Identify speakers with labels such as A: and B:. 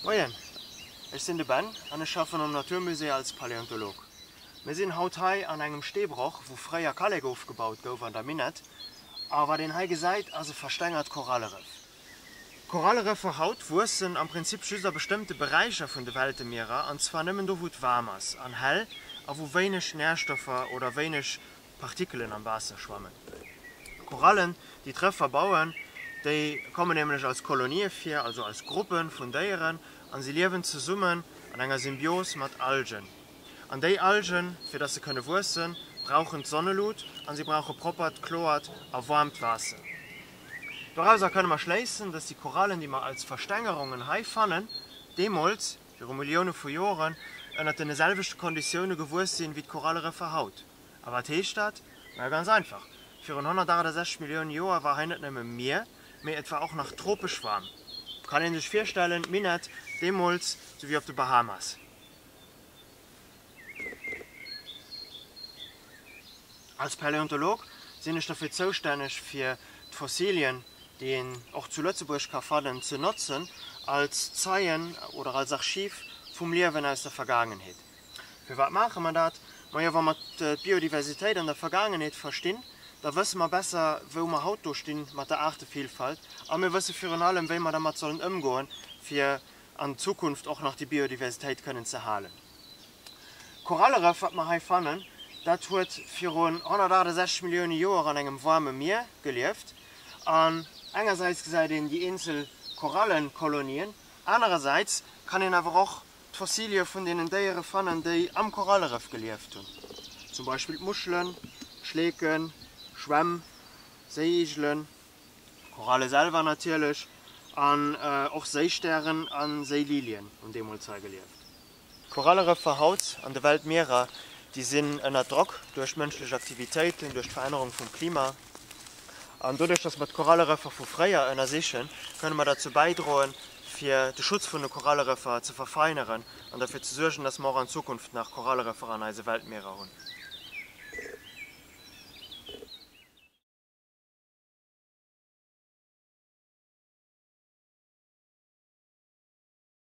A: Moien, ech sinn de Ben an ech schaffen am Natur Musée als Paläontolog. Mir sinn haut hei an engem Steebroch, wou fréier Kallek ofgebaut gouf an der Minett. A wat een hei gesäit, ass e verstengert Korallerëff. Korallerëffer haut wuessen am Prinzip just a bestëmmte Beräicher vun de Weltemierer, an zwar nëmmen do wou et waarm ass an hell a wou wéineg Närstoffer oder wéineg Partikelen am Waasser schwammen. Korallen, déi d'Rëffer bauen, déi kommen nämlech als Kolonië vir, also als Gruppe vun Déieren, an si liewen zesummen an enger Symbios mat Algen. An déi Algen, fir dass se kënne wuessen, brauchen d'Sonnelut an si brauche proppert, kloert a waarmt Waasser. Dorauser kënne mer schléissen, dass déi Korallen, déi mer als Verstengerungen hei fannen, deemools, viru Millioune vu Joren, ënnert deene selwechte Konditioune gewuess sinn, wéi d'Korallerëffer haut. A wat heescht dat? Majo, ganz einfach, Virun 168 Millioune Joer war hei net nëmme Mier, mee et war och nach tropesch waarm. Kann ee sech virstellen, d'Minett deemools, sou wéi op de Bahamas. Als Paläontolog sinn ech dofir zoustänneg fir d'Fossilien, déi een och zu Lëtzebuerg ka fannen, ze notzen als Zeien oder als Archiv vum Liewen aus der Vergaangenheet. Firwat maache mer dat? Majo, wa mer d'Biodiversitéit an der Vergaangenheet verstinn, da wësse mer besser, wou mer haut do stinn mat der Aartevielfalt a mir wësse virun allem, wéi mer dermat sollen ëmgoen, fir an Zukunft och nach déi Biodiversitéit kënnen ze halen. D'Korallerëff, wat mer hei fannen, dat huet virun 168 Millioune Joer an engem waarme Mier gelieft. An engersäits gesäit een déi eenzel Korallenkolonien, anerersäits kann een awer och d'Fossilie vun deenen Déiere fannen, déi am Korallerëff gelieft hunn, zum Beispill d'Muschelen, d'Schleeken, Schwämm, Séiigelen. Koralle selwer natierlech, an och Séistären a Séililien hunn deemools hei gelieft. D'Korallerëffer haut an de Weltmierer, déi sinn ënner Drock duerch mënschlech Aktivitéiten, duerch d'Verännerung vum Klima. An doduerch, datt mer d'Korallerëffer vu fréier ënnersichen, kënne mer derzou bäidroen, fir de Schutz vun de Korallerëffer ze verfeineren an derfir ze suergen, datt mer och an Zukunft nach Korallerëffer an eise Weltmierer hunn.